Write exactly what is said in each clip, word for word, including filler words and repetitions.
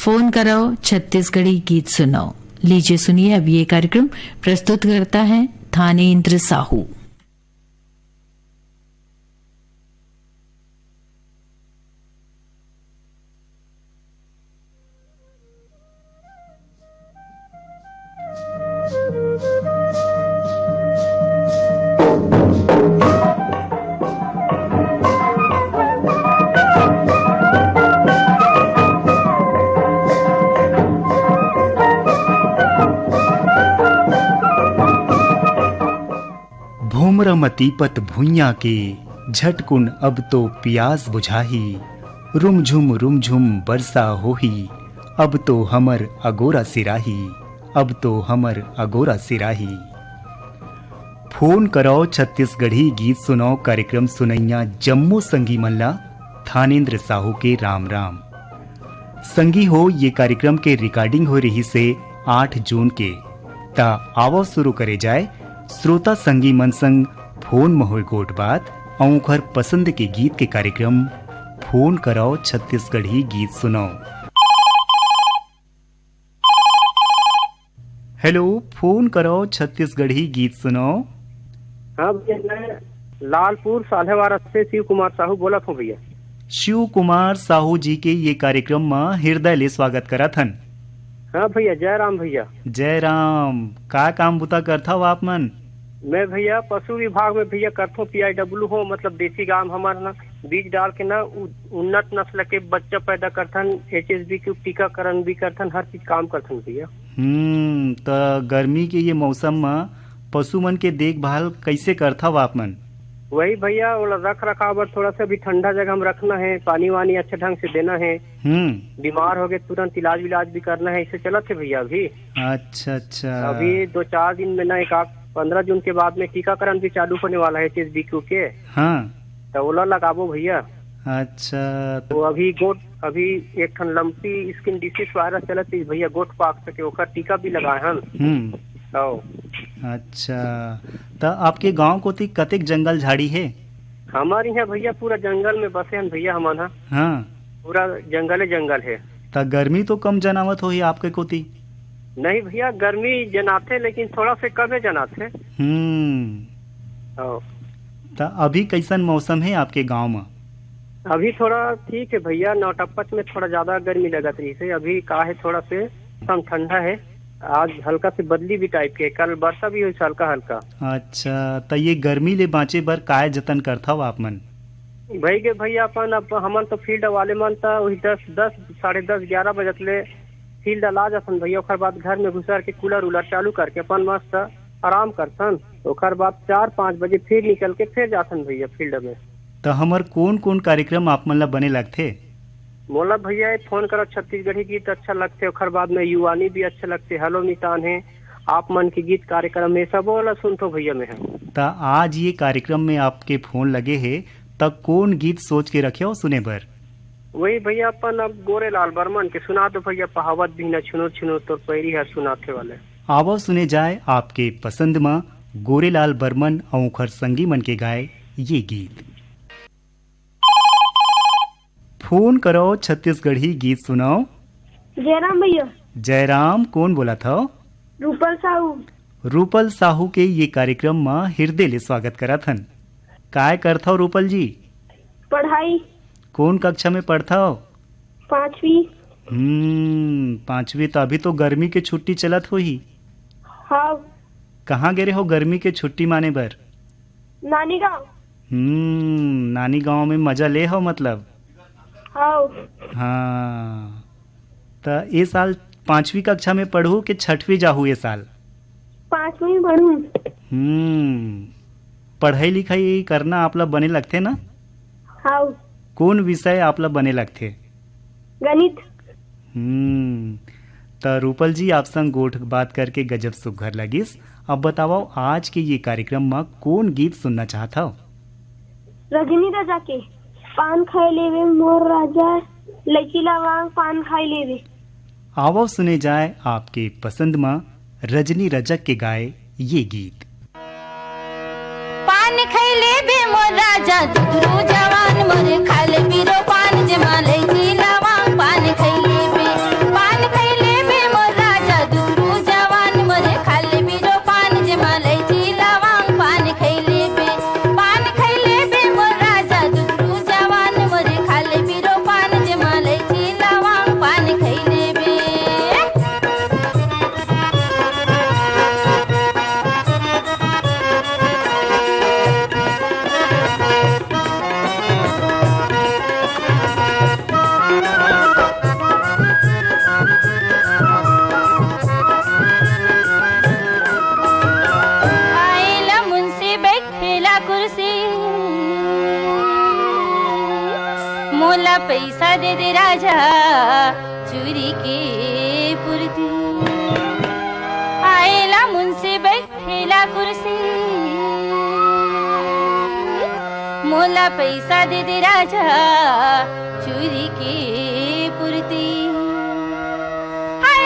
Phone कराओ, छत्तीसगढ़ी गीत सुनाओ। लीजिए सुनिए, अब ये कार्यक्रम प्रस्तुत करता है थानेंद्र साहू। भोमरा म तीपत भुइयां के, झटकुन अब तो पियास बुझाही। रुमझुम रुमझुम बरसा होही, अब तो हमर अगोरा सिराही, अब तो हमर अगोरा सिराही। फोन करौ छत्तीसगढ़ी गीत सुनौ कार्यक्रम सुनइया जम्मो संगी मन ला थानेंद्र साहू के राम राम। संगी हो, ये कार्यक्रम के recording होय रहिस हे आठ जून के। त आवव शुरू करे जाय श्रोता संगी मन संग फोन म होय गोठ बात अउ ओखर पसंद के गीत के कार्यक्रम फोन करौ छत्तीसगढ़ी गीत सुनौ। हेलो, फोन करौ छत्तीसगढ़ी गीत सुनौ। हाँ भैया, मैं लालपुर साल्हेवारा से शिव कुमार साहू बोलत हूँ भैया। शिव कुमार साहू जी के ये कार्यक्रम म हृदय ले स्वागत करत हन। हाँ भैया, जय राम भैया। जय राम। का काम बुता करथव आप मन? मैं भैया पशु विभाग में भैया करथों, पीआईडब्ल्यू हो, मतलब देसी गाय हमर ना बीज डाल के ना उ-, उन्नत नस्ल के बच्चा पैदा करथन, एचएसबी के टीकाकरण भी करथन, हर चीज काम करथन भैया। हम्म, त गर्मी के ये मौसम म पशु मन के देखभाल कइसे करथव आप मन? वही भैया, ओला रख रखाव बर थोड़ा सा भी ठंडा जगह में रखना है, पानी वानी अच्छा ढंग से देना है। हम्म। बीमार हो गए तुरंत इलाज विलाज भी करना है, इसे चलत है भैया अभी। अच्छा, अच्छा। अभी दो चार दिन में ना, एक आध, पन्द्रह जून के बाद में टीकाकरण भी चालू होने वाला है एचएसबीक्यू के। हाँ। तो ओला लगाबो भैया। अच्छा, तो वो अभी गोट, अभी एक ठन लंपी स्किन डिसीज वायरस चलत है भैया, गोट पाक सके, ओकर टीका भी लगाए हन। हम्म। आओ। अच्छा, त आपके गांव कोती कतेक जंगल झाड़ी हे? हमारे यहाँ भैया पूरा जंगल में बसे हन भैया हमन ह। हाँ। पूरा जंगले जंगल है। त गर्मी तो कम जनावत होही आपके कोती? नहीं भैया, गर्मी जनाथे लेकिन थोड़ा से कमे जनाथे। हम्म। आओ। त अभी कैसन मौसम है आपके गांव में? अभी थोड़ा ठीक है भैया, नौटप्पच में थोड़ा ज्यादा गर्मी लगत रही है, अभी का है थोड़ा से मौसम ठंडा है। आज हल्का से बदली भी टाइप के, कल बरसा भी हुई हल्का हल्का। अच्छा, त ये गर्मी ले बांचे बर काय जतन करथव आप मन? भाई के भैया अपन, अब हमन तो फील्ड वाले मन त वही दस, दस, साढ़े दस, ग्यारह बजे तक ले फील्ड ला जाथन भैया, ओकर बाद घर में घुसर के कूलर उलर चालू करके अपन मस्त आराम करथन। ओकर बाद चार पाँच बजे फिर निकल के फिर जाथन भैया फील्ड में। त हमर कोन कोन कार्यक्रम आप मन ला बने लगथे? मोला भैया ये फोन करो छत्तीसगढ़ी गीत अच्छा लगथे, ओकर बाद में युवानी भी अच्छा लगथे, हेलो मितान है, आप मन के गीत कार्यक्रम है, सबो ला सुनथो भैया मैं ह। त आज ये कार्यक्रम में आपके फोन लगे हे, त कोन गीत सोच के रखे हो सुने बर? वही भैया अपन अब गोरेलाल बर्मन के सुना दो भैया, पहावत भी न छुनुर छुनुर तोर पैरी हर सुनाथे वाले। आवो सुने जाए आपके पसंद म गोरेलाल बर्मन अउ ओखर संगी मन के गाए ये गीत। फोन करो छत्तीसगढ़ी गीत सुनाओ। जयराम भैया। जयराम, कोन बोलत हव? रूपल साहू। रूपल साहू के ये कार्यक्रम म हृदय ले स्वागत करत हन। काय करथव रूपल जी? पढ़ाई। कोन कक्षा में पढ़थव? पांचवी। हम्म, पांचवी, त अभी तो गर्मी के छुट्टी चलत होही। हाँ। कहाँ गे रहे हो गर्मी के छुट्टी माने बर? नानी गांव। हम्म, नानी गांव में मजा ले हो मतलब? हाँ। हाँ। त ए साल पांचवी कक्षा में पढ़ू के छठवीं जाहू ए साल? पांचवी पढ़ू। हम्म, पढ़ाई लिखाई करना आप ला बने लगथे ना? हाँ। कोन विषय आप ला बने लगथे? गणित। हम्म, त रूपल जी, आप संग गोठ बात करके गजब सुघर लगिस। अब बतावव, आज के ये कार्यक्रम म कोन गीत सुनना चाहत हव? रजनी रजा के पान खाए लेवे मोर राजा, लैची लवांग पान खाए लेवे। आवव सुने जाए आपके पसंद म रजनी रजक के गाए ये गीत। पान खैले बे मोर राजा, दुगरू जवान मोर खाले पीरो पान, जेमा लैची लवांग पान खैले बे। दे दे राजा चूरी के पुरती। आएला मुंशी बैठेला कुर्सी, मोला पैसा दे दे राजा चूरी के पुरती। हाय,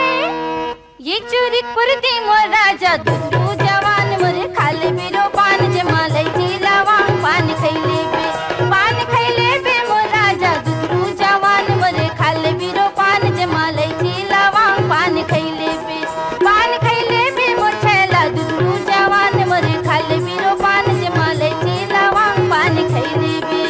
ये चूरी पुरती मोर राजा, दुधरू जवान मोर खाले बिरो पान, जेमा लैची लवांग पान खैले बे, पान खैले बे मोर राजा, दुधरू जवान मोर खाले बिरो पान, जेमा लैची लवांग पान खैले बे, पान खैले बे मोर छैला, दुधरू जवान मोर खाले बिरो पान, जेमा लैची लवांग पान खैले बे।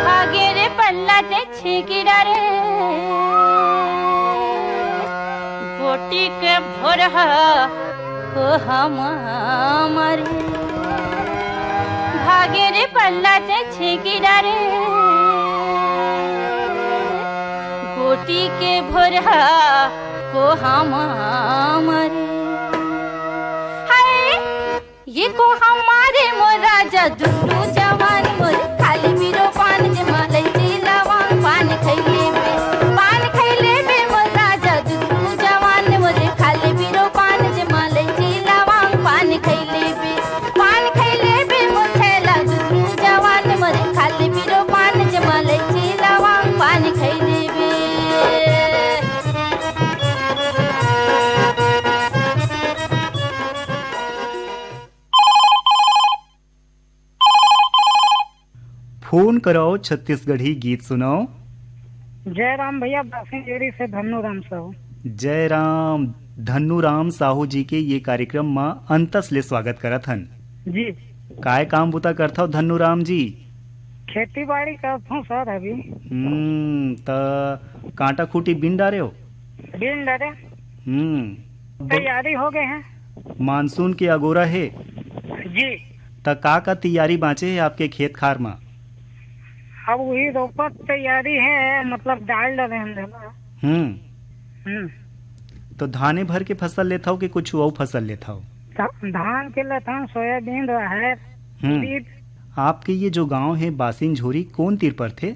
भागे रे पल्ला ते छेंकी डारे, गोटी के भोरहा को हम मरे। भागे रे पल्ला ते छेंकी डारे, गोटी के भोरहा को हम मरे। हाय, ये को हमारे मोर राजा, दुधरू जवान मोर खाली बिरो पान, जेमा लैची लवांग पान खैले बे, पान खैले बे मोर राजा, दुधरू जवान मोर खाली बिरो पान, जेमा लैची लवांग पान खैले बे, पान खैले बे मोर छैला, दुधरू जवान मोर खाली बिरो पान, जेमा लैची लवांग पान खैले बे। फोन कराओ, छत्तीसगढ़ी गीत सुनाओ। जय राम भैया, बासिंजोरी से धन्नू राम साहू। जय राम। धन्नू राम साहू जी के ये कार्यक्रम म अंतस ले स्वागत करत हन। जी। काय काम बुता करथव धन्नू राम जी? खेती बाड़ी करत हूँ सर अभी। हम्म, त कांटा खूंटी बिन डारे हो? बिन डारे। हम्म। तैयारी हो गए हैं। मानसून के अगोरा हे। जी। त का का तैयारी बांचे हे आपके खेत खार म? अब वही रोपत तैयारी है, मतलब डाल डरे हम धना। हम्म। हम्म। तो धाने भर के फसल लेथव कि कुछ अउ फसल लेथव? धा-, धान के लेथन, सोयाबीन, राहेर, हम्म। उड़ीद। आपके ये जो गांव है बासिंझोरी, कोन तीर परथे?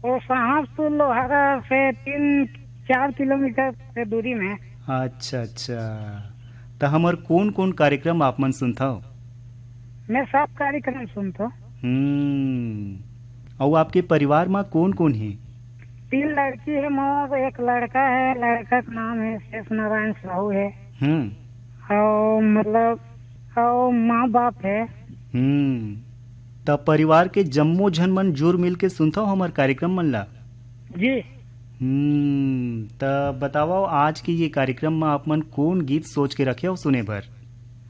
वो साहसपुर लोहारा से तीन चार किलोमीटर के दूरी में। अच्छा, अच्छा। त हमर कोन कोन कार्यक्रम आप मन सुनथव? मैं सब कार्यक्रम सुनथव। हम्म। अउ आपके परिवार म कोन कोन हे? तीन लड़की है मोर, एक लड़का है, लड़का का नाम है शेष नारायण साहू है। हम्म। अउ मतलब, अउ माँ बाप है। हम्म। त परिवार के जम्मो झन मन जुर मिल के सुनथव हमर कार्यक्रम मन ला? जी। हम्म, त बतावव, आज के ये कार्यक्रम म आप मन कोन गीत सोच के रखे हव सुने बर?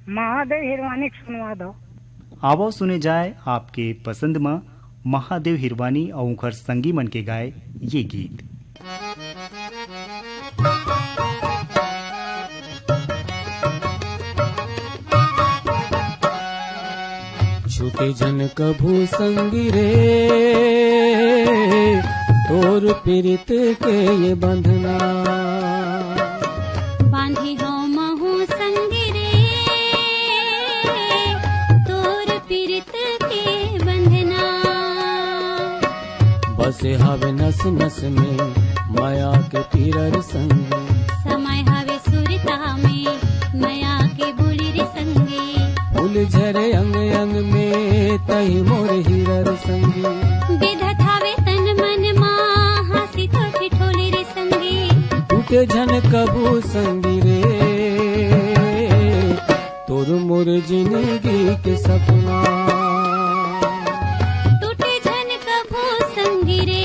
महादेव हिरवानी के सुनवा दो। आवव सुने जाय आपके पसंद म महादेव हिरवानी अउ उंखर संगी मन के गाए ये गीत। छूटे झन कभू संगी रे, तोर पीरित के ये बंधना। बांधे हव महू संगी रे, तोर पीरित के बंधना। बसे हवे नस नस में मया के पीरर संग। समय हवे सुरता में मया के बुलिर संगे। फूल झरे अंग अंग में तही मोर हीरर संगी। बेधत हवे तन मन मा हंसी तो ठिठोली रे संगी। टूटे झन कबू संगी रे, तोर मोर जिंदगी के सपना। टूटे झन कभू संगी रे,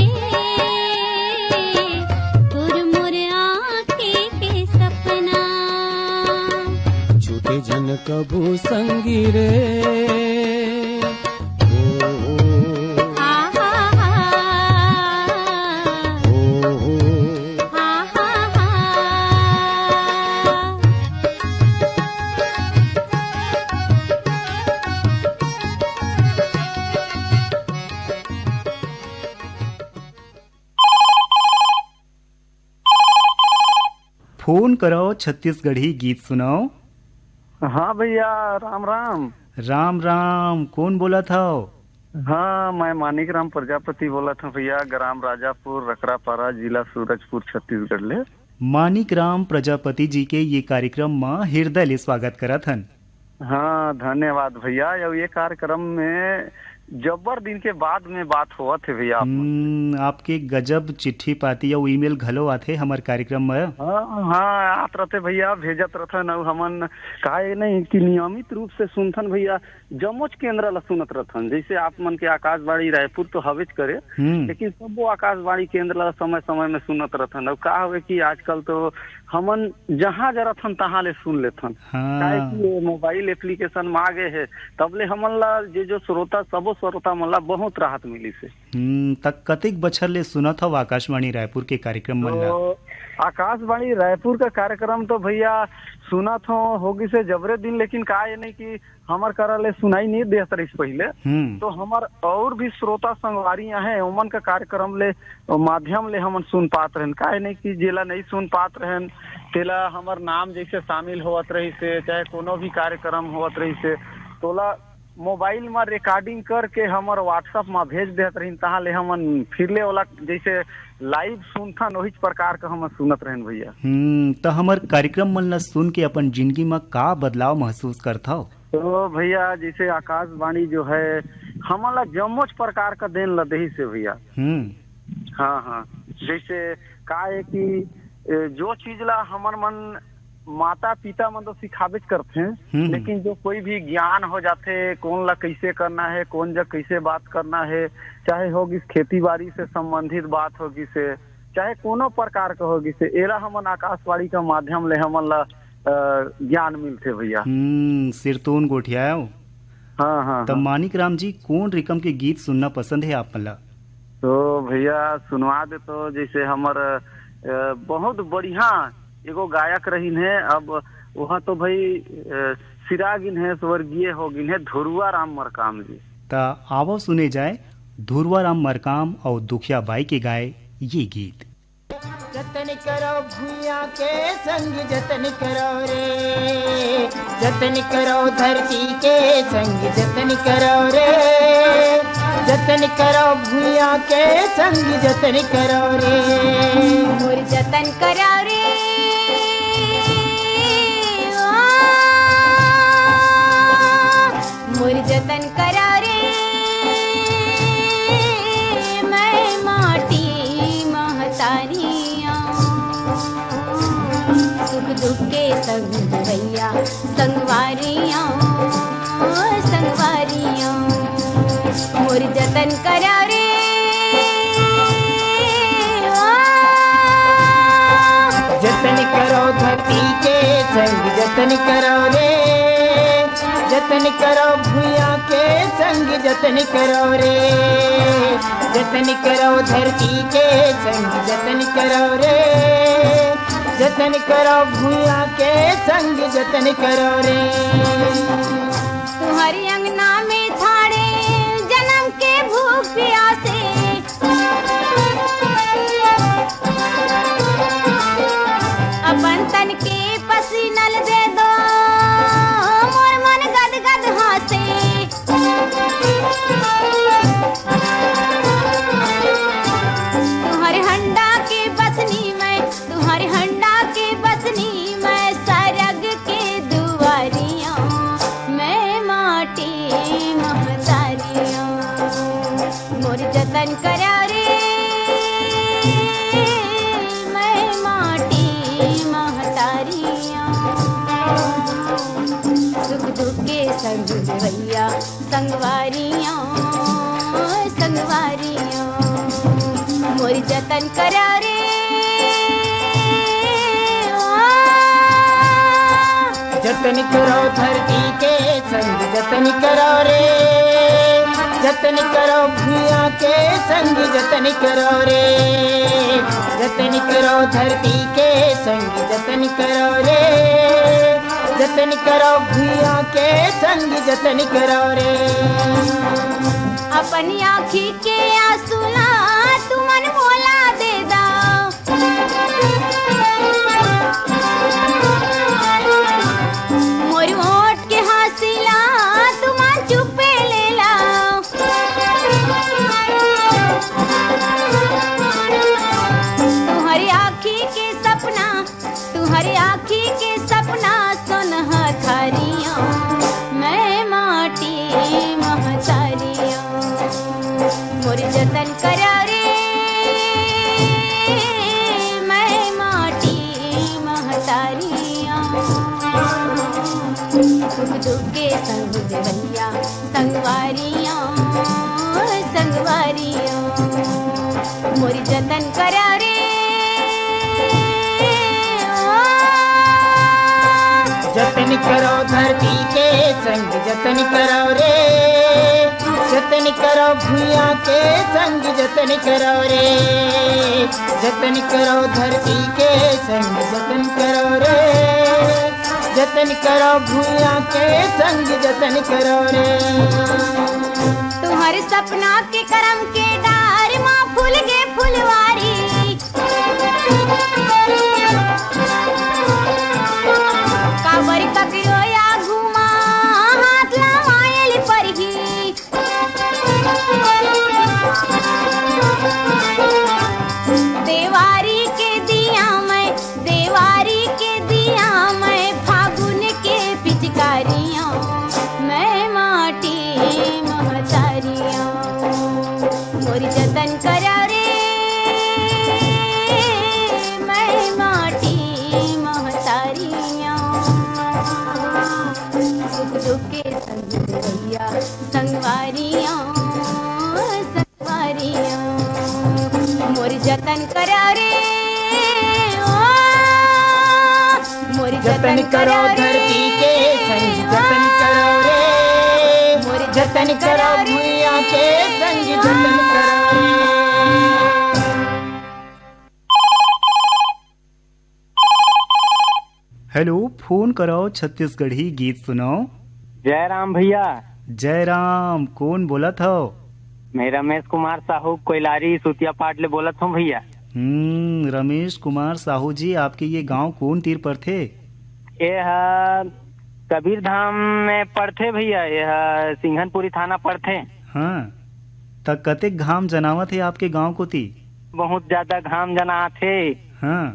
तोर मोर आँखी के सपना। छूटे झन कभू संगी रे। ओ, ओ, ओ। आ, हा, हा। ओ, ओ। आ, हा, हा। फोन करव, छत्तीसगढ़ी गीत सुनव। हाँ भैया, राम राम। राम राम, कोन बोलत हव? हाँ, मैं मानिक राम प्रजापति बोलत हूँ भैया, ग्राम राजापुर, रकरापारा, जिला सूरजपुर, छत्तीसगढ़ ले। मानिक राम प्रजापति जी के ये कार्यक्रम म हृदय ले स्वागत करत हन। हाँ, धन्यवाद भैया। अउ ये कार्यक्रम में जब्बर दिन के बाद में बात होवत हे भैया आप मन से। हम्म, आपके गजब चिट्ठी पाती अउ ईमेल घलो आथे हमर कार्यक्रम में। हाँ, हाँ, आत रहते भैया, भेजत रहथन। अउ हमन का ये नहीं कि नियमित रूप से सुनथन भैया, जम्मोच केंद्र ला सुनत रहथन। जैसे आप मन के आकाशवाणी रायपुर तो हवेच करे, हम्म। लेकिन सबो आकाशवाणी केंद्र ला समय समय में सुनत रहथन। अउ का हवे कि आजकल तो हमन जहाँ जरत हन, तहाँ ले सुन लेथन। हाँ। काहे कि ये मोबाइल एप्लीकेशन में आ गए हे, तब ले हमन ला, जे जो श्रोता, सबो श्रोता मन ला बहुत राहत मिलिस हे। हम्म, त कतेक बछर ले सुनत हव आकाशवाणी रायपुर के कार्यक्रम मन ला? तो आकाशवाणी रायपुर का कार्यक्रम तो भैया सुनत हो, हो गिस हे जबरे दिन, लेकिन का ये नहीं कि हमर करा ले सुनाई नहीं देत रहिस पहिले। हम्म। तो हमर और भी श्रोता संगवारी आहे, ओमन का कार्यक्रम ले, माध्यम ले हमन सुन पात रहन। काहे नहीं कि जेला नहीं सुन पात रहन, तेला हमर नाम जैसे शामिल होवत रहिस हे, चाहे कोनो भी कार्यक्रम होवत रहिस हे, तोला मोबाइल म रिकॉर्डिंग करके हमर WhatsApp म भेज देत रहिन, तहाँ ले हमन फिर ले ओला जैसे लाइव सुनथन, ओहिच प्रकार का हमन सुनत रहन भैया। हम्म, त हमर कार्यक्रम मन ला सुन के अपन जिंदगी म का बदलाव महसूस करथव? तो भैया, जैसे आकाशवाणी जो है, हमन ला जम्मोच प्रकार का देन ला देहिस हे भैया। हम्म। हाँ, हाँ। जैसे का है कि, ए, जो चीज ला हमन मन माता पिता मन तो सिखाबेच करथे, हम्म। लेकिन जो कोई भी ज्ञान हो जाथे, कौन ला कैसे करना है, कौन जग कैसे बात करना है, चाहे हो गिस खेती बाड़ी से संबंधित बात हो गिस हे, चाहे कोनो प्रकार का हो गिस हे, एला हमन आकाशवाणी का माध्यम ले हमन ला, अ, ज्ञान मिलथे भैया। हम्म, सिरतोन गोठियायो। हाँ, हाँ, त हाँ। मानिक राम जी, कोन रिकम के गीत सुनना पसंद हे आप मन ला? तो भैया, सुनवा दे तो, जैसे हमर, अ, बहुत बढ़िया एगो गायक रहिन हे, अब वहाँ तो भाई, अ, सिरा गिन हे, स्वर्गीय हो गिन हे, धुरुआ राम मरकाम जी। त आवो सुने जाए धुरुआ राम मरकाम अउ दुखिया बाई के गाए ये गीत। जतन करो भुइयां के संग जतन करो रे, जतन करो धरती के संग जतन करो रे, जतन करो भुइयां के संग जतन करो रे। मोर जतन करो रे, ओ, मोर जतन करो रे, मैं माटी महतारिया। सुख दुख के संग भैया संगवारिया, संगवारिया। मोर जतन करो रे, ओ। जतन करो धरती के संग जतन करो रे, जतन करो भुइयां के संग जतन करो रे, जतन करो धरती के संग जतन करो रे, जतन करो भुइयां के संग जतन करो रे। तुम्हारी अंगना में ठाड़े जन्म के भूख प्यासे, अपन तन के पसीनल दे दो, मोर मन गद गद हाँसे। तुम्हारे हंडा के बसनी मैं, तुम्हारे हंडा के बसनी मैं, सरग के दुआरिया मैं माटी महतारिया। मोर जतन करो रे, मैं माटी महतारिया। सुख दुख के संग भैया संगवारिया, संगवारिया। मोर जतन करो रे, ओ। जतन करो धरती के संग जतन करो रे, जतन करो भुइयां के संग जतन करो रे, जतन करो धरती के संग जतन करो रे, जतन करो भुइयां के संग जतन करो रे। अपनी आँखी के आंसू ला तुमन मोला दे दव। जतन करा रे, मैं माटी महतारियाँ। सुख दुख के संग देवैया, संगवारियाँ, संगवारियाँ। मोर जतन करा रे, ओ। जतन करो धरती के संग, जतन करो रे, जतन करो भुइयां के संग, जतन करो रे, जतन करो धरती के संग, जतन करो रे, जतन करो भुइयां के संग, जतन करो रे। तुम्हारे सपना के करम के डार मा फूल गे फुलवारी। काबर ककरो आगू मा हाथ लमायल परही। देवारी के दिया मैं, देवारी के दिया मैं, फागुन के पिचकारियाँ, मैं माटी महतारियाँ। मोर जतन करा रे, मैं माटी महतारियाँ। सुख दुख के संग भैया, संगवारियाँ, संगवारियाँ। मोर जतन करा रे, ओ, मोर जतन जतन करो करा रे, धरती के संग, जतन करो रे। मोर जतन जतन करो करा रे, भुइयां के संग, जतन करो रे। हेलो, फोन कराओ, छत्तीसगढ़ी गीत सुनाओ। जय राम भैया। जय राम, कौन बोलत हव? मैं रमेश कुमार साहू, कोइलारी सुतिया पाट ले बोलत हूँ भैया। हम्म, रमेश कुमार साहू जी, आपके ये गांव कौन तीर पड़थे? ये ह कबीर धाम में पड़थे भैया, ये ह सिंघनपुरी थाना पड़थे। हाँ, त कतेक घाम जनावत हे आपके गांव कोती? बहुत ज्यादा घाम जनात हे। हाँ,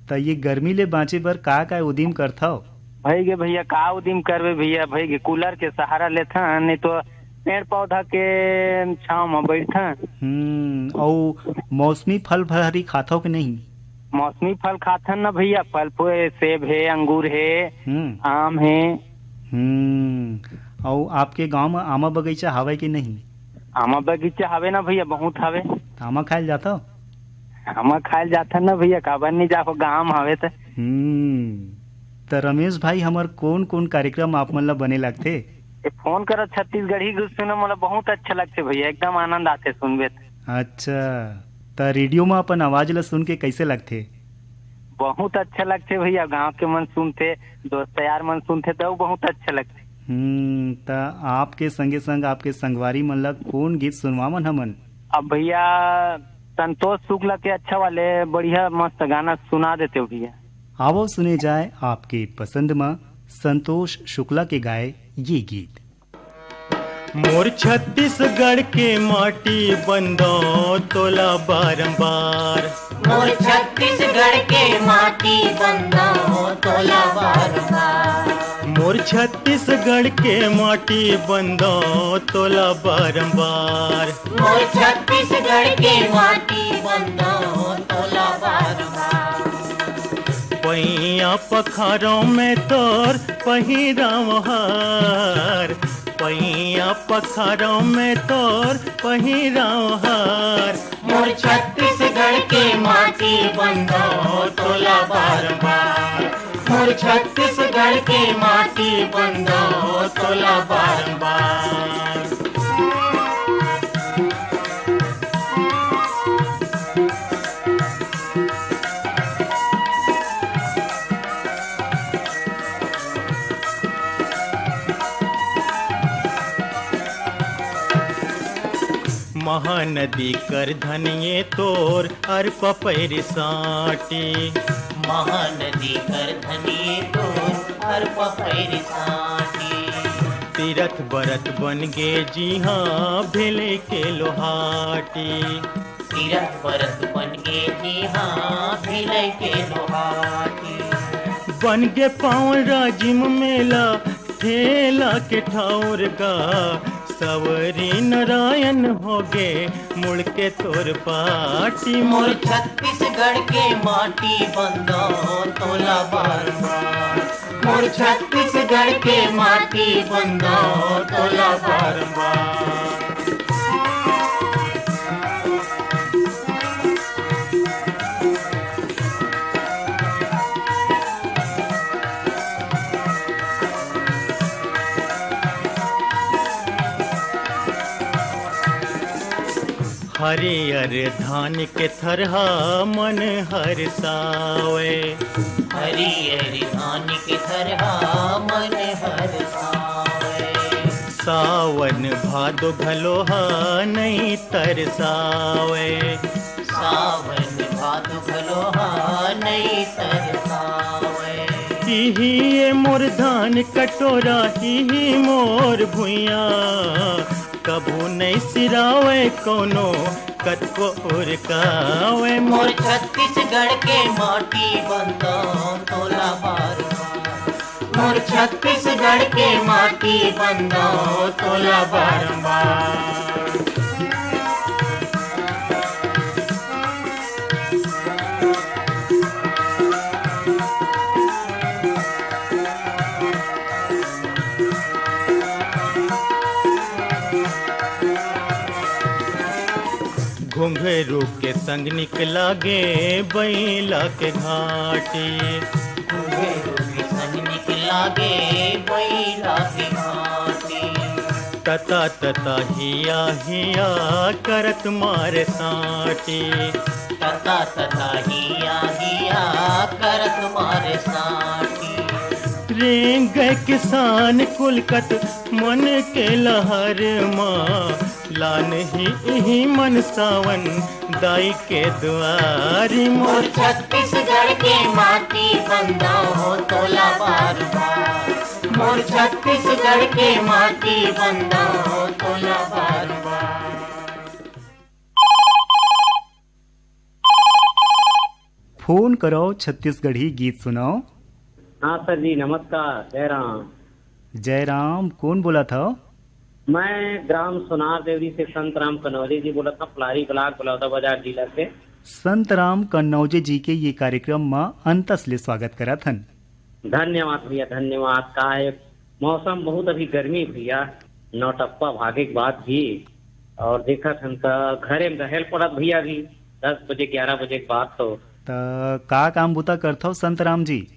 त ये गर्मी ले बाँचे बर का का उदिम करथव? भई गे भैया, का उदिम करबे भैया, भई गे कूलर के सहारा लेथन, नहीं तो पेड़ पौधा के छांव म बैठथन। हम्म, अउ मौसमी फल फलहरी खाथव कि नहीं? मौसमी फल खाथन ना भैया, फल फूल, सेब हे, अंगूर हे, हम्म। आम हे। हम्म, अउ आपके गांव म आमा बगीचा हावय कि नहीं? आमा बगीचा हावे ना भैया, बहुत हावे। त आमा खाए ल जाथव? आमा खाए ल जाथन ना भैया, काबर नहीं जाबो, गांव म हावे त। हम्म, त रमेश भाई, हमर कौन कौन कार्यक्रम आप मन ला बने लगथे? ये फोन करो छत्तीसगढ़ी गीत सुनो, मोला बहुत अच्छा लगथे भैया, एकदम आनंद आथे सुनबे त। अच्छा, त रेडियो म अपन आवाज ला सुन के कैसे लगथे? बहुत अच्छा लगथे भैया, गांव के मन सुनथे, दोस्त यार मन सुनथे त अउ बहुत अच्छा लगथे। हम्म, त आपके संगे संग आपके संगवारी मन ला कौन गीत सुनवावन हमन? अब भैया संतोष शुक्ला के अच्छा वाले बढ़िया मस्त गाना सुना देते हो भैया। आवो सुने जाए आपके पसंद म संतोष शुक्ला के गाए ये गीत। मोर छत्तीसगढ़ के माटी बंदो तोला बारंबार। मोर छत्तीसगढ़ के माटी बंदो तोला बारंबार। मोर छत्तीसगढ़ के माटी बंदो तोला बारंबार। मोर छत्तीसगढ़ के माटी बंदो तोला बारंबार। पैया पखारों में तोर पहिराव हार, पैया पखारों में तोर पहिराव हार। मोर छत्तीसगढ़ के माटी बंदो तोला बारंबार। मोर छत्तीसगढ़ के माटी बंदो तोला बारंबार। महानदी कर धनिये तोर अरपा पैरी साटी। महानदी कर धनिये तोर अरपा पैरी साटी। तीरथ बरत बन गे जिहाँ भिलई के लोहाटी। तीरथ बरत बन गे जिहाँ भिलई के लोहाटी। बन गे पावन राजिम मेला ठेला के ठौर गा। सवरी नारायण होगे मुड़ के तोर पाटी। मोर छत्तीसगढ़ के माटी बंदो तोला बारंबार। मोर छत्तीसगढ़ के माटी बंदो तोला बारंबार। हरियर धान के थरहा मन हरसावे। हरियर धान के थरहा मन हरसावे। सावन भादो घलो हा नइ तरसावे। सावन भादो घलो हा नइ तरसावे। इही ए मोर धान कटोरा, इही मोर भुइया, कभू नइ सिरावे कोनो कतको उरकावे। मोर छत्तीसगढ़ के माटी बंदो तोला बारंबार। मोर छत्तीसगढ़ के माटी बंदो तोला बारंबार। घुंघरू के संग निक लागे बैला के घाटी। घुंघरू के संग निक लागे बैला के घाटी। तता तता हिया हिया करत मारे सांटी। तता तता हिया हिया करत मारे सांटी। रेंगे किसान कुलकत मन के लहर मा, लानही इही मन सावन दाई के दुआरी। मोर छत्तीसगढ़ के माटी बंदो तोला बारंबार। मोर छत्तीसगढ़ के माटी बंदो तोला बारंबार। फोन करव, छत्तीसगढ़ी गीत सुनव। हाँ सर जी, नमस्कार, जय राम। जय राम, कोन बोलत हव? मैं ग्राम सोनार देवरी से संत राम कन्नौजे जी बोलत हव, पलारी ब्लॉक, बलौदाबाजार जिला से। संत राम कन्नौजे जी के ये कार्यक्रम म अंतस ले स्वागत करत हन। धन्यवाद भैया, धन्यवाद। का है, मौसम बहुत अभी गर्मी भैया, नौटप्पा भागे के बाद भी, और देखत हन त घरे में रहे ल पड़त भैया, अभी दस बजे, ग्यारह बजे के बाद तो। त का काम बुता करथव संत राम जी?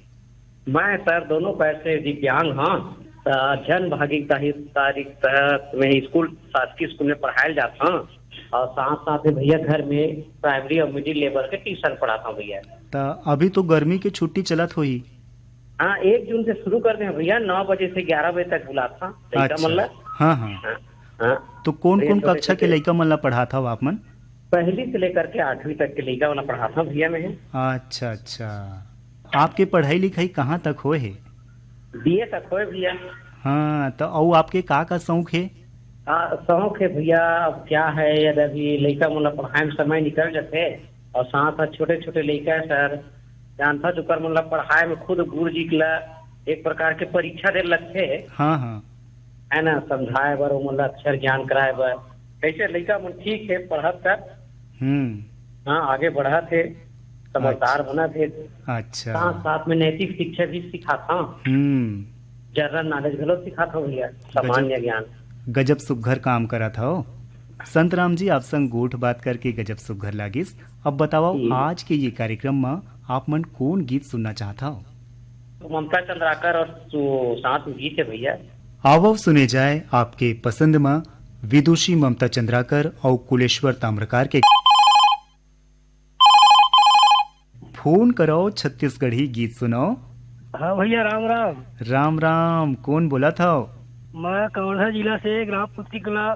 मैं सर दोनों पैर से दिव्यांग हंव, त झन भागी ताही तारीख तहत मैं स्कूल, शासकीय स्कूल में पढ़ाए ल जात हंव, और साथ साथ में भैया घर में प्राइमरी और मिडिल लेवल के ट्यूशन पढ़ात हंव भैया। त अभी तो गर्मी के छुट्टी चलत होही। हाँ, एक जून से शुरू कर दे हंव भैया, नौ बजे से ग्यारह बजे तक बुलात हंव लइका अच्छा। मन ला। हाँ, हाँ। हाँ, हाँ। तो कौन-कौन भैया, छोटे कक्षा के छोटे लइका मन ला पढ़ात हव आप मन? पहली से लेकर के आठवीं तक के लइका मन ला पढ़ात हंव भैया मैं। अच्छा, अच्छा। आपके पढ़ाई लिखाई कहाँ तक होए हे? बीए तक होए भैया। हाँ, तो अउ आपके का का शौक हे? हाँ, शौक हे भैया, अब क्या है, यदि अभी लइका मन ला पढ़ाए में समय निकल जाथे, और साथ साथ छोटे छोटे लइका है सर, जानथस ओकर मन ला पढ़ाए में खुद गुरु जी के ला एक प्रकार के परीक्षा दे लगथे। हाँ, हाँ। है ना, समझाए बर, ओमन ला अक्षर ज्ञान कराए बर। कैसे लइका मन ठीक है पढ़त कर, हम्म। हाँ, आगे बढ़त हे, समझदार अच्छा। बनत हे। अच्छा। साथ साथ में नैतिक शिक्षा भी सिखात हंव। हम्म। जनरल नॉलेज घलो सिखात हंव भैया, सामान्य गजब, ज्ञान। गजब सुघर काम करत हव। संत राम जी, आप संग गोठ बात करके गजब सुघर लागिस। अब बतावव, जी। आज के ये कार्यक्रम म आप मन कोन गीत सुनना चाहत हव? ममता चंद्राकर और सु-, साथ में गीत है भैया। आवव सुने जाए आपके पसंद म विदुषी ममता चंद्राकर अउ कुलेश्वर ताम्रकार के। फोन करव, छत्तीसगढ़ी गीत सुनव। हाँ भैया, राम राम। राम राम, कोन बोलत हव? मैं कवर्धा जिला से ग्राम पुस्ती कला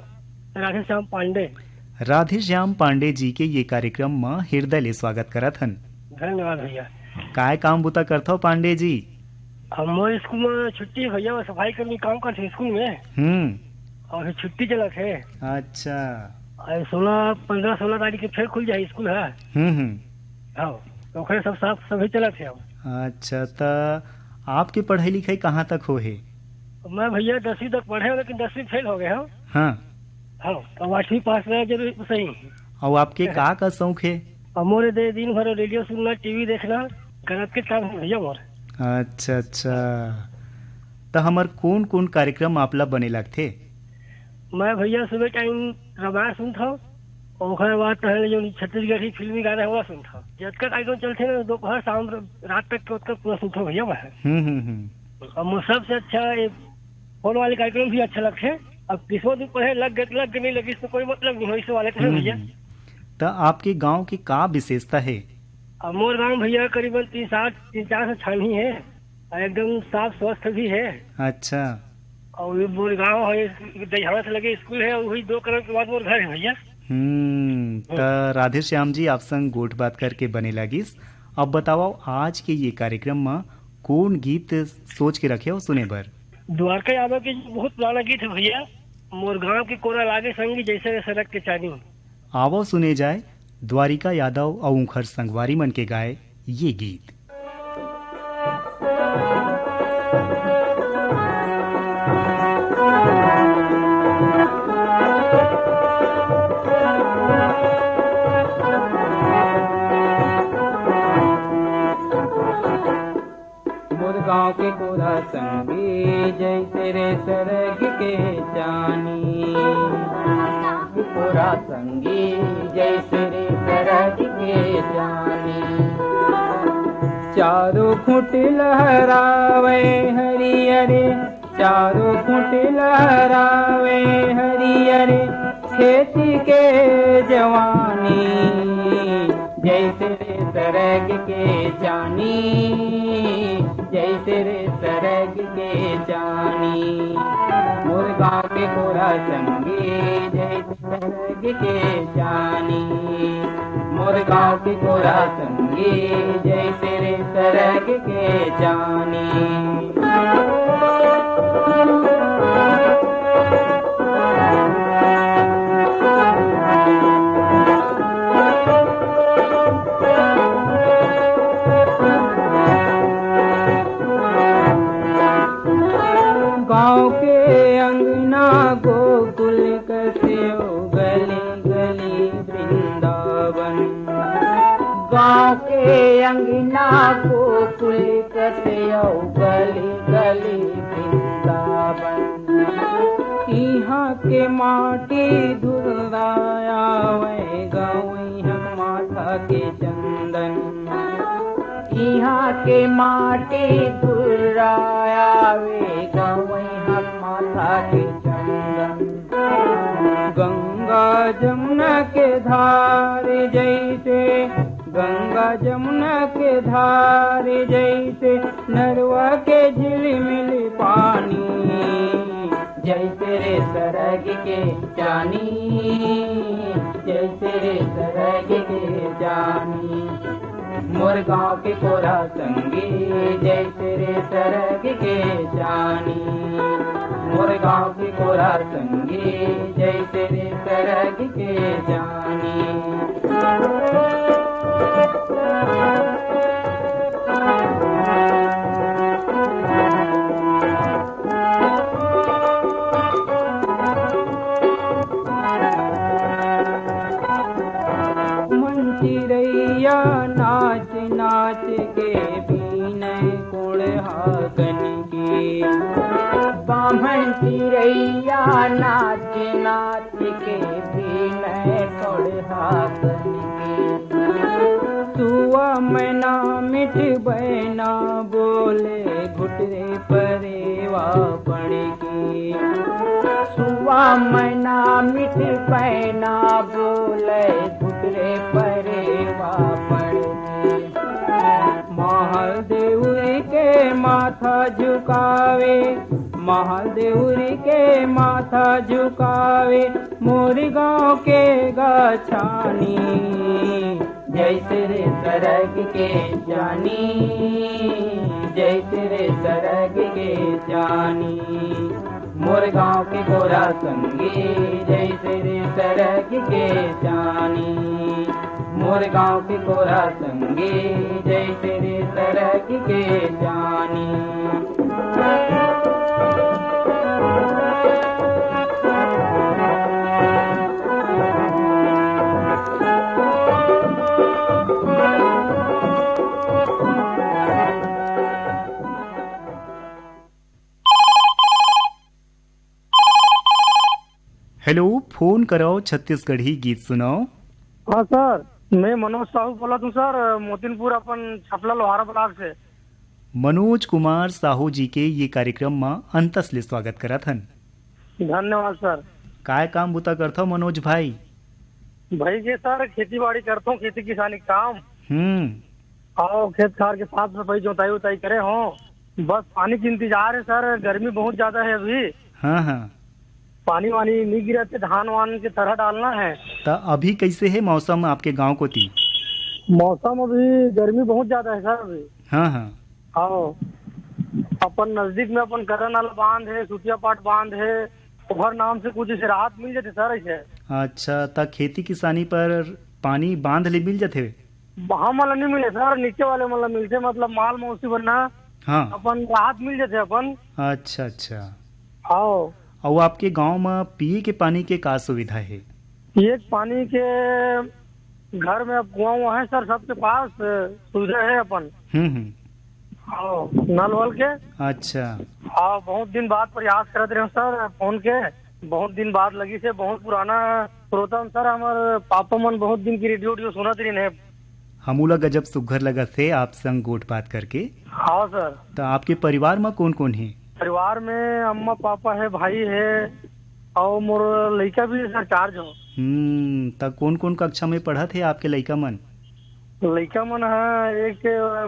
राधेश्याम पांडे। राधेश्याम पांडे जी के ये कार्यक्रम म हृदय ले स्वागत करत हन। धन्यवाद भैया। काय काम बुता करथव पांडे जी? हमर स्कूल में छुट्टी हे भैया, मैं सफाई कर्मी काम करथे स्कूल में। हम्म। और अभी छुट्टी चलत हे। अच्छा। अउ सोलह, पन्द्रह सोलह तारीख के फिर खुल जाही स्कूल ह। हम्म, हम्म। हाँ, तो ओकरे सब साफ सफाई चलत हे अब। अच्छा, त आपके पढ़ाई लिखाई कहाँ तक होए हे? मैं भैया दसवीं तक पढ़े हंव, लेकिन दसवीं फेल हो गए हंव। हाँ। हाँ, तो आठवीं पास में जरूर सही। अउ आपके का का शौक हे? अब मोरे दे दिन भर रेडियो सुनना, टीवी देखना, गलत के काम है भैया मोर। अच्छा, अच्छा। त हमर कोन-कोन कार्यक्रम आपला बने लगथे? मैं भैया सुबह टाइम रामायण सुनथव, ओकर बाद पहले जो छत्तीसगढ़ी फिल्मी गाना है, वो सुनथव। जतका कार्यक्रम चलथे ना, दोपहर, शाम, रात तक के, ओतका पूरा सुनथव भैया मैं। हम्म, हम्म, हम्म। अब मोर सबसे अच्छा ये फोन वाले कार्यक्रम भी अच्छा लगथे। अब किस्मत भी पढ़े लग गए, लग गए, नहीं लगी, इसमें कोई मतलब नहीं हो, इससे वाले तो है भैया। हम्म। त आपके गांव के का विशेषता है? अब मोर गांव भैया करीबन तीन सात, तीन चार सौ छानी है, और एकदम साफ स्वस्थ भी है। अच्छा। और ये मोर गांव है, दहियाना से लगे स्कूल है, वही दो कदम के बाद मोर घर है भैया। हम्म, त राधे श्याम जी, आप संग गोठ बात करके बने लागिस। अब बताओ, आज के ये कार्यक्रम म कोन गीत सोच के रखे हो सुने बर? द्वारका यादव के बहुत पुराना गीत है भैया, मोर गांव के कोरा लागे संगी, जैसे रे सरग के चानी। आवो सुने जाए द्वारिका यादव अउ उंखर संगवारी मन के गाए ये गीत। मोर गांव के कोरा संगी, जैसे रे सरग के चानी। कोरा संगी, जैसे रे सरग के चानी। चारों खुट लहरावे हरियर, चारों खुट लहरावे हरियर खेत के जवानी। जैसे रे सरग के चानी, जैसे रे सरग के चानी। मोर गांव के कोरा संगी, जैसे सरग के चानी। मोर गांव के कोरा संगी, जैसे रे सरग के चानी। गांव के अंगना गोकुल कसे, गली गली वृंदावन। गांव के अंगना गोकुल कसे, गली गली वृंदावन। इहाँ के माटी धुर्राया वै गौई हम माथा के चंदन। इहाँ के माटी धुर्राया वै गौई हम माथा के चंदन। गंगा जमुना के धार जैसे, गंगा जमुना के धार जैसे, नरवा के झिलमिल पानी। जैसे रे सरग के चानी, जैसे रे सरग के चानी। मोर गांव के कोरा संगी, जैसे रे सरग के चानी। मोर गांव के कोरा संगी, जैसे रे सरग के चानी। मन चिरैया नाच नाच के बीनय कोढ़ाकन के। बाम्हन चिरैया नाच नाच के बीनय कोढ़ाकन के। सुआ मैना मिठ बैना बोले घुटरे परेवा पड़ के। सुआ मैना मिठ बैना बोले घुटरे परेवा पड़ के। महादेव के माथा झुकावे, महादेव के माथा झुकावे, मोर गांव के गछानी। जैसे रे सरग के चानी, जैसे रे सरग के चानी। मोर गांव के कोरा संगी, जैसे रे सरग के चानी। मोर गांव के कोरा संगी, जैसे रे सरग के चानी। हेलो, फोन करव छत्तीसगढ़ी गीत सुनव। हाँ सर, मैं मनोज साहू बोलत हूँ सर, मोतिनपुर अपन छपला लोहारा ब्लॉक से। मनोज कुमार साहू जी के ये कार्यक्रम म अंतस ले स्वागत करत हन। धन्यवाद सर। काय काम बुता करथव मनोज भाई? भाई के सर खेती बाड़ी करथों, खेती किसानी काम। हम्म। अउ खेत खार के साफ सफाई, जोताई उताई करे हों। बस पानी के इंतजार है सर, गर्मी बहुत ज्यादा है अभी। हाँ, हाँ। पानी वानी नहीं गिरा थे, धान वान के थरहा डालना है। त अभी कैसे है मौसम आपके गांव कोती? मौसम अभी गर्मी बहुत ज्यादा है सर अभी। हाँ, हाँ। हाँ, अपन नजदीक में अपन करन वाला बांध है, सुतिया पाट बांध है, ओहर नाम से कुछ ऐसे राहत मिल जाते सर ऐसे। अच्छा, त खेती किसानी पर पानी बांध ले मिल जाथे? हमन ला नहीं मिले सर, नीचे वाले मन ला मिलथे, मतलब माल मौसी बर ना। हाँ। अपन राहत मिल जाथे अपन। अच्छा, अच्छा। हाँ। अउ आपके गांव म पिए के पानी के का सुविधा हे? पिए के पानी के घर में अब कुआं उआं है सर, सबके पास, अ, सुविधा है अपन। हम्म, हम्म। हाँ, नल वल के। अच्छा। हाँ, बहुत दिन बाद प्रयास करत रहे सर फोन के, बहुत दिन बाद लगी से, बहुत पुराना श्रोता हन सर, हमर पापा मन बहुत दिन की रेडियो उडियो सुनत रहिन है। हमू ला गजब सुग्घर लगत हे आप संग गोठ बात करके। हाँ सर। त आपके परिवार म कोन कोन हे? परिवार में अम्मा पापा है, भाई है, अउ मोर लइका भी है सर, चार झन। हम्म, त कोन कोन कक्षा में पढ़त हे आपके लइका मन? लइका मन ह, एक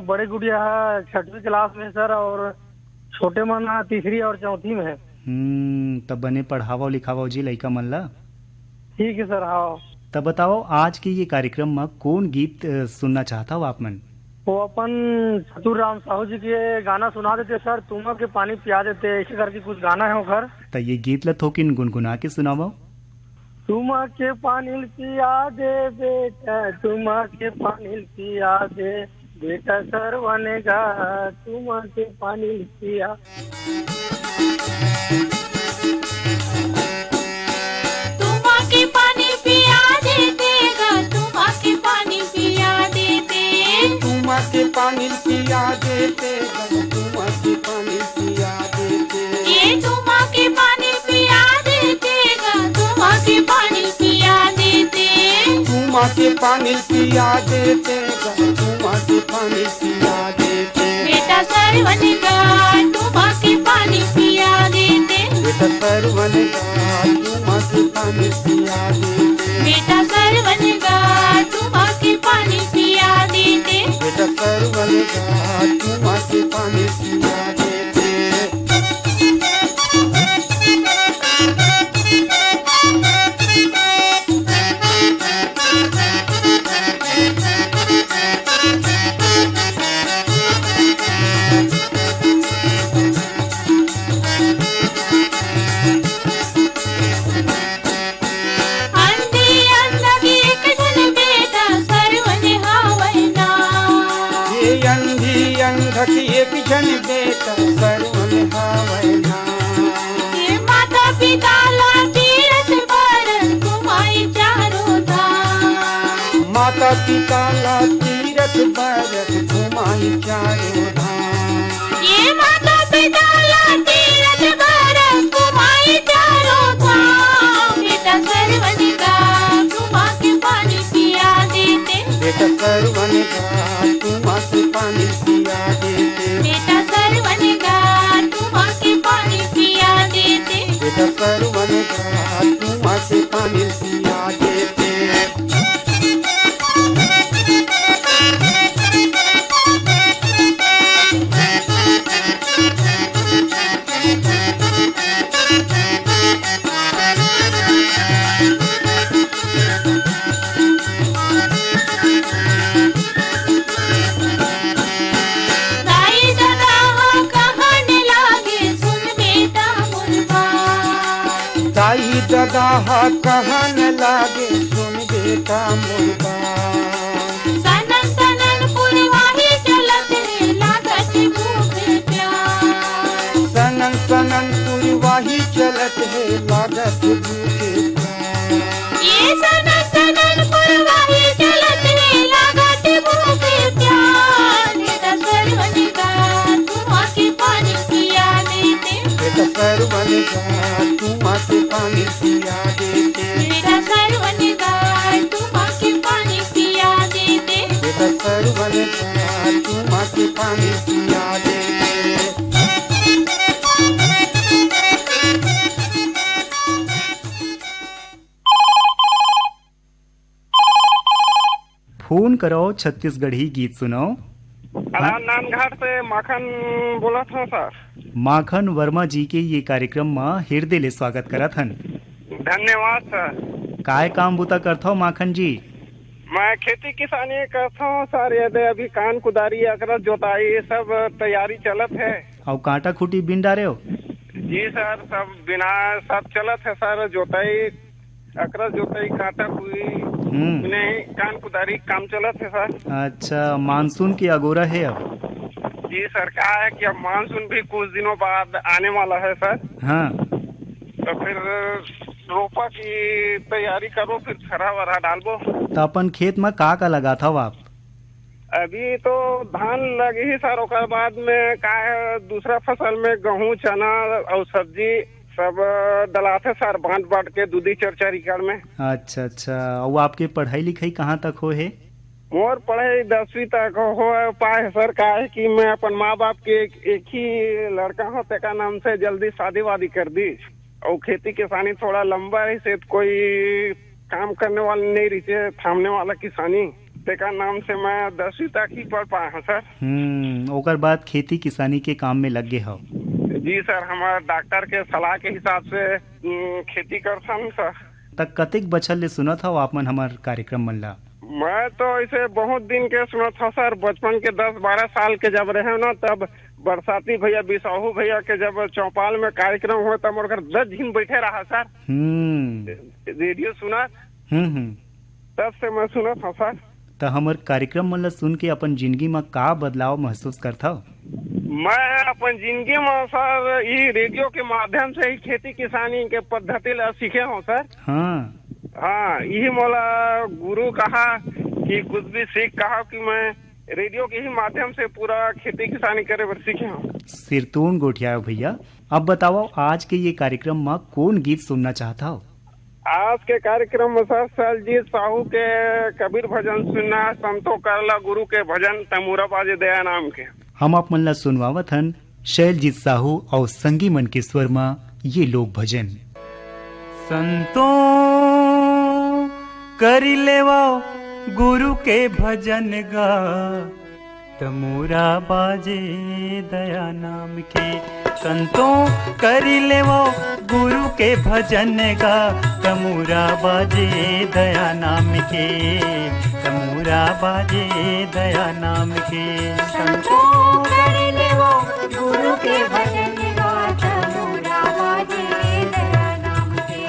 बड़े गुड़िया ह छठवीं क्लास में सर, और छोटे मन ह तीसरी और चौथी में है। हम्म, त बने पढ़ावव लिखावव जी लइका मन ला। ठीक है सर, हाँ। त बताओ, आज के ये कार्यक्रम म कोन गीत, अ, सुनना चाहत हव आप मन? वो अपन चतुर राम साहू जी के गाना सुना देते सर, तुमा के पानी पिया देते, ऐसे करके कुछ गाना है ओकर। त ये गीत ल थोकिन गुनगुना के सुनावव। तुमा के पानी ल पिया दे बेटा, तुमा के पानी ल पिया दे, बेटा सरवन गा, तुमा के पानी ल पिया। तुमा के पानी पिया देते गा, तुमा के पानी पिया देते। तुमा के पानी पिया देते गा, तुमा के पानी पिया देते। ये तुमा के पानी पिया देते गा, तुमा के पानी पिया देते। तुमा के पानी पिया देते गा, तुमा के पानी पिया देते। बेटा सरवन गा, तुमा के पानी पिया देते। बेटा सरवन गा, तुमा के पानी पिया देते। बेटा सरवन गा, तुमा के पानी पिया देते। बेटा सरवन गा, तुमा के पानी पिया देते। अंधी अंधक एक झन बेटा सरवन हावय ना। ये अंधी अंधक एक झन बेटा सरवन हावय ना। ये माता पिता ला तीरथ बर घुमाई चारों धाम। माता पिता ला तीरथ बर घुमाई चारों धाम। ये माता पिता ला तीरथ बर घुमाई चारों धाम। बेटा सरवन गा, तुमा के पानी पिया देते। बेटा सरवन गा, तुमा के पानी पिया देते। बेटा सरवन गा, तुमा के पानी पिया देते। बेटा सरवन गा, तुमा के पानी पिया देते। दाई ददा ह कहन लागे, सुन बेटा मोर बात। दाई ददा ह कहन लागे, सुन बेटा मोर बात। सनन सनन पुरवाही चलत हे, लागत भूख प्यास। सनन सनन पुरवाही चलत हे, लागत भूख प्यास। ये सनन सनन पुरवाही चलत हे, लागत भूख प्यास। बेटा सरवन गा, तुमा के पानी पिया देते। बेटा सरवन गा, तुमा के पानी पिया दे। के पानी पिया दे। फोन करव, छत्तीसगढ़ी गीत सुनव। अलान नानघाट से माखन बोलत हंव सर। माखन वर्मा जी के ये कार्यक्रम म हिरदे ले स्वागत करत हन। धन्यवाद सर। काय काम बुता करथव माखन जी? मैं खेती किसानी करथव सर, ये दे अभी कान कुदारी, अकरस जोताई, ये सब तैयारी चलत हे। अउ कांटा खूंटी बिन डारेव? जी सर, सब बिना, सब चलत हे सर, जोताई, अकरस जोताई, कांटा खूंटी, हम्म। बिने कान कुदारी काम चलत हे सर। अच्छा, मानसून के अगोरा हे अब। जी सर, का हे कि अब मानसून भी कुछ दिनों बाद आने वाला हे सर। हाँ। तो फिर रोपा की तैयारी करबो, फिर थरहा वरहा डालबो। तो अपन खेत में का का लगाथव आप? अभी तो धान लगे ही सर, ओकर बाद में का हे, दूसरा फसल में गेहूं, चना अउ सब्जी सब डलाथे सर, बांट बांट के दू दू चार चार एकड़ में। अच्छा, अच्छा। अउ आपके पढ़ाई लिखाई कहाँ तक होए हे? मोर पढ़ाई दसवीं तक हो पाए हे सर, का हे कि मैं अपन माँ बाप के एक, एक ही लड़का हूँ, तेकर नाम से जल्दी शादी वादी कर दी। अउ खेती किसानी थोड़ा लंबा रहिसे, कोई काम करने वाला नहीं रहिसे, थामने वाला किसानी, तेकर नाम से मैं दसवीं तक ही पढ़ पाए हूँ सर। हम्म, ओकर बाद खेती किसानी के काम में लग गे हव? जी सर, हमर डॉक्टर के सलाह के हिसाब से, हम्म, खेती करथन सर। त कतेक बछर ले सुनत हव आप मन हमर कार्यक्रम मन ला? मैं तो ऐसे बहुत दिन के सुनत हव सर, बचपन के दस बारह साल के जब रहे ना, तब बरसाती भैया, बिसाहू भैया के जब चौपाल में कार्यक्रम होय, तब मोर घर दस झिन बैठे रहा सर। हम्म। रेडियो सुनत। हम्म, हम्म। तब से मैं सुनत हव सर। त हमर कार्यक्रम मन ला सुन के अपन जिंदगी म का बदलाव महसूस करथव? मैं अपन जिंदगी म सर, ई रेडियो के माध्यम से ही खेती किसानी के पद्धति ला सीखे हव सर। हाँ। हाँ, इही मोला गुरु कहा कि कुछ भी सीख कहा कि मैं रेडियो के ही माध्यम से पूरा खेती किसानी करे बर सीखे हव। सिरतोन गोठियाव भैया, अब बतावव, आज के ये कार्यक्रम म कोन गीत सुनना चाहत हव? आज के कार्यक्रम में सर शैलजीत साहू के कबीर भजन सुनना, संतो करला गुरु के भजन, तमूरा बाजे दया नाम के। हम आप मन ला सुनवावत हन शैलजीत साहू अउ संगी मन के स्वर म ये लोक भजन। संतो करि लेवव गुरु के भजन गा, तमूरा बाजे दया नाम के। संतो करि लेवव गुरु के भजन गा, तमूरा बाजे दया नाम के, तमूरा बाजे दया नाम के। संतो करि लेवव गुरु के भजन गा, तमूरा बाजे दया नाम के,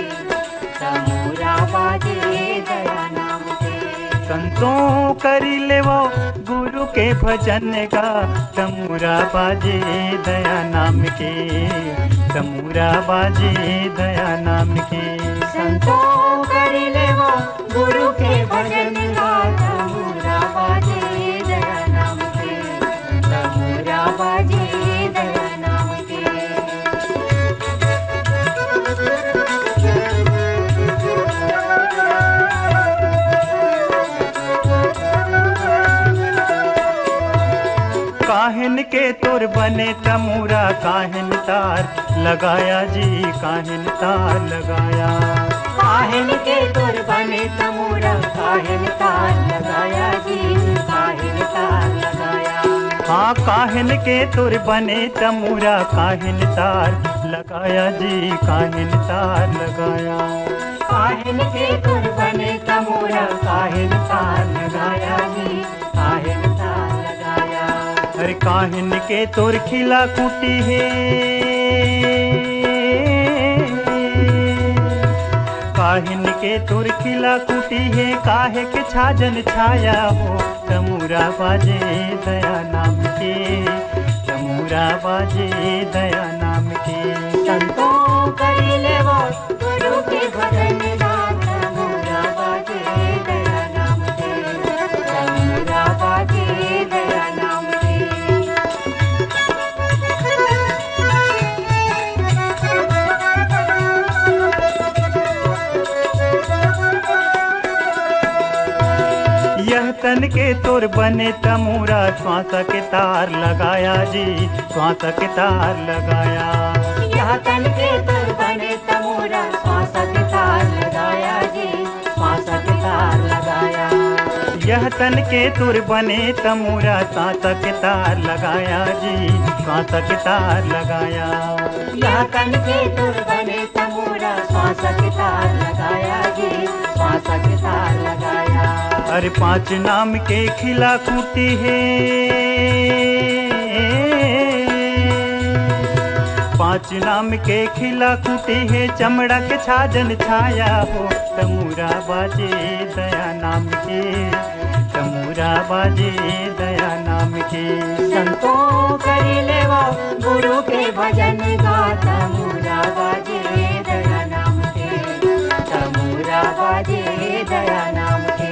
तमूरा बाजे दया नाम के। संतो करि लेवव गुरु के भजन गा, तमूरा बाजे दया नाम के, तमूरा बाजे दया नाम के। संतो करि लेवव गुरु के भजन गा, तमूरा बाजे दया नाम के, तमूरा बाजे दया नाम के। काहिन के तोर बने तमूरा, काहिन तार लगाया जी, काहिन तार लगाया। काहिन के तोर बने तमूरा, काहिन तार लगाया जी, काहिन तार लगाया। हाँ, काहिन के तोर बने तमूरा, काहिन तार लगाया जी, काहिन तार लगाया। काहिन के तोर बने तमूरा, काहिन तार लगाया जी, काहिन तार लगाया। अरे काहिन के तोर खिला खूंटी हे, काहिन के तोर खिला खूंटी हे, काहे के छाजन छाया हो, तमूरा बाजे दया नाम के, तमूरा बाजे दया नाम के। संतो करि लेवव गुरु के भजन गा, तमूरा बाजे दया नाम के, तमूरा बाजे दया नाम के। यह तन के तोर बने तमूरा, श्वास के तार लगाया जी, श्वास के तार लगाया। यह तन के तोर बने तमूरा, श्वास के तार लगाया जी, श्वास के तार लगाया। यह तन के तोर बने तमूरा, श्वास के तार लगाया जी, श्वास के तार लगाया। यह तन के तोर बने तमूरा, श्वास के तार लगाया जी, श्वास के तार लगाया। अरे पाँच नाम के खिला खूटी हे, पाँच नाम के खिला खूटी हे, चमड़ा के छाजन छाया हो, तमूरा बाजे दया नाम के, तमूरा बाजे दया नाम के। संतो करी लेवा गुरु के भजन गा, तमूरा बाजे दया नाम के, तमूरा बाजे दया नाम के।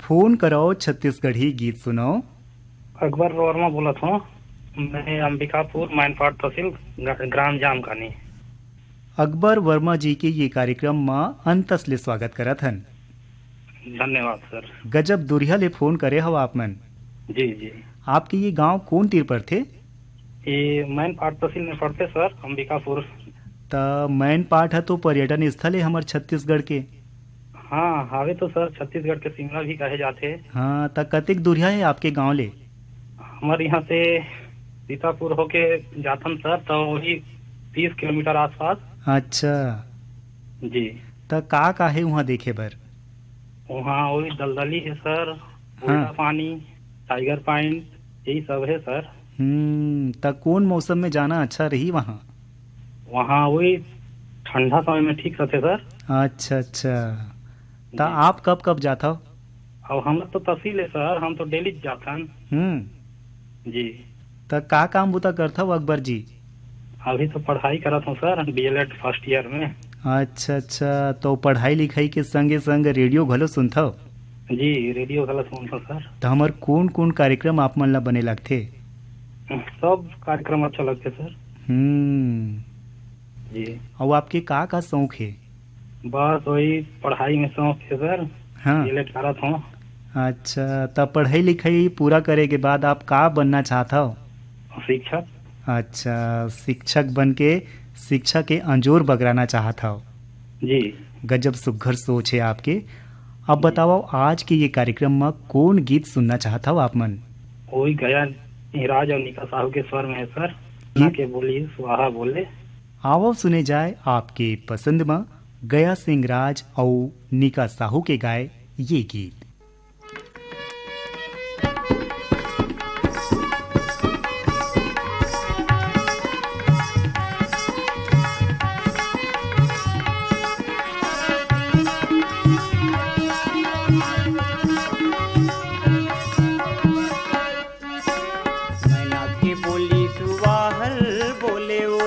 फोन करव, छत्तीसगढ़ी गीत सुनव। अकबर वर्मा बोलत हंव, मैं अंबिकापुर, मैनपाट तहसील, ग-, ग्राम जामकानी। अकबर वर्मा जी के ये कार्यक्रम म अंतस ले स्वागत करत हन। धन्यवाद सर। गजब दुरिहा ले फोन करे हव आप मन। जी, जी। आपके ये गांव कोन तीर परथे? ये मैनपाट तहसील में पड़थे सर, अंबिकापुर। त मैनपाट ह तो पर्यटन स्थल हे हमर छत्तीसगढ़ के। हाँ, हावे तो सर, छत्तीसगढ़ के शिमला भी कहे जाथे। हाँ, त कतेक दुरिहा हे आपके गांव ले? हमर यहाँ से सीतापुर होके जाथन सर, तो वही तीस किलोमीटर आसपास। अच्छा। जी। त का का हे उहाँ देखे बर? उहाँ वही दलदली हे सर, हाँ। उल्टा पानी, टाइगर पॉइंट, यही सब हे सर। हम्म, त कोन मौसम में जाना अच्छा रही वहाँ? वहाँ वही ठंडा समय में ठीक रहथे सर। अच्छा, अच्छा। त जी। आप कब कब जाथव? अब हमर तो तहसील हे सर, हम तो डेली जाथन। हम्म। जी। त का काम बुता करथव अकबर जी? अभी तो पढ़ाई करत हंव सर, डीएलएड फर्स्ट ईयर में। अच्छा, अच्छा, तो पढ़ाई लिखाई के संगे संग रेडियो घलो सुनथव? जी, रेडियो घलो सुनथंव सर। त हमर कोन कोन कार्यक्रम आप मन ला बने लगथे? सब कार्यक्रम अच्छा लगथे सर। हम्म। जी। अउ आपके का का शौक हे? बस वही पढ़ाई में शौक हे सर। हाँ। डीएलएड करत हंव। अच्छा, त पढ़ाई लिखाई पूरा करे के बाद आप का बनना चाहत हव? शिक्षक। अच्छा, शिक्षक बन के शिक्षा के अंजोर बगराना चाहत हव। जी। गजब सुघर सोच हे आपके। अब जी। बतावव, आज के ये कार्यक्रम म कोन गीत सुनना चाहत हव आप मन? वही गया इंगराज और निका साहू के स्वर में हे सर। गीत? ना के बोली सुहावा बोले। आवव सुने जाय आपके पसंद म गया इंगराज अउ निका साहू के गाय ये गीत। मैना के बोली सुवाहर बोले ओ,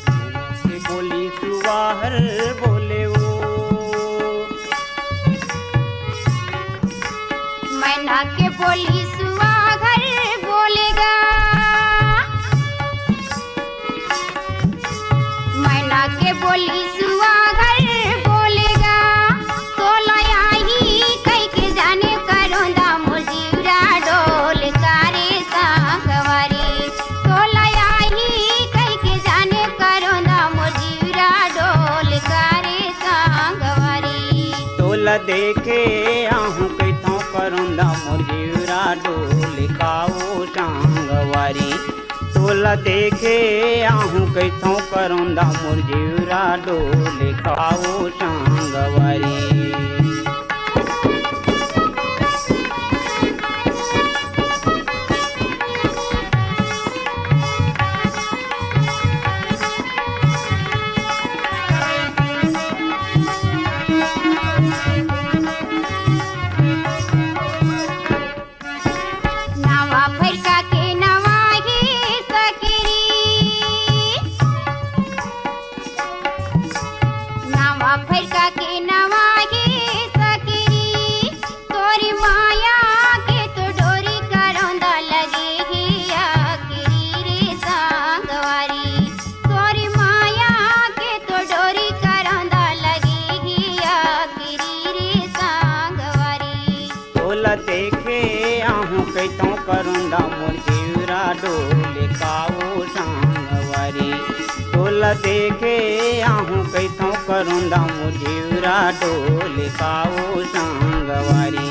मैना के बोली सुवाहर बोले ओ। मैना के बोली सुवाहर बोलेगा। मैना के बोली सुवागल बोलेगा, तोला आही कहिके जाने करोंदा मोर जीवरा डोल कारे संगवारी। तोला आही कहिके जाने करोंदा मोर जीवरा डोल कारे संगवारी। तोला देखे आहूँ कहिथौं करोंदा मोर जीवरा डोल काओ संगवारी। तोला देखे आहूँ कहिथौं करोंदा मोर जीवरा डोल काओ संगवारी। नवा फरका के नवा ही सकरी। नवा फरका के नवा ही करोंदा मोर जीवरा डोले काओ संगवारी। तोला देखे आहूँ कहिथों करोंदा मोर जीवरा डोले काओ संगवारी।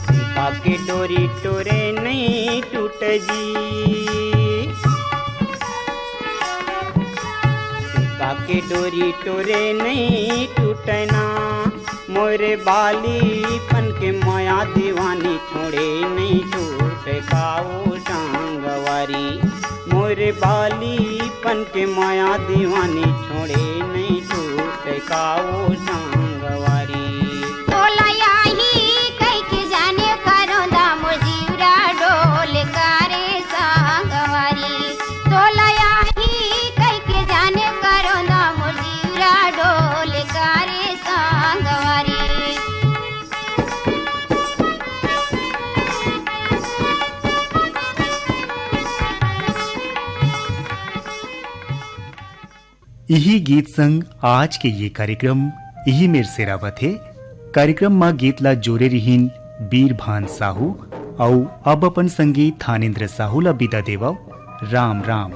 सीपा के डोरी टोरे नइ टूट जी, सीपा के डोरी टोरे नइ टूटय ना। मोरे बालीपन के मया दीवानी छोड़े नइ छूटे काओ संगवारी। मोरे बालीपन के मया दीवानी छोड़े नइ छूटे काओ संगवारी। तोला आही कहिके जाने करोंदा मोर जीवरा डोले कारे संगवारी। तोला आही कहिके जाने करोंदा मोर जीवरा डोले कारे संगवारी। इही गीत संग आज के ये कार्यक्रम इही मेर सिरावत हे। कार्यक्रम म गीत ला जोरे रिहिन बीरभान साहू अउ अब अपन संगी थानेंद्र साहू ला बिदा देवव। राम राम।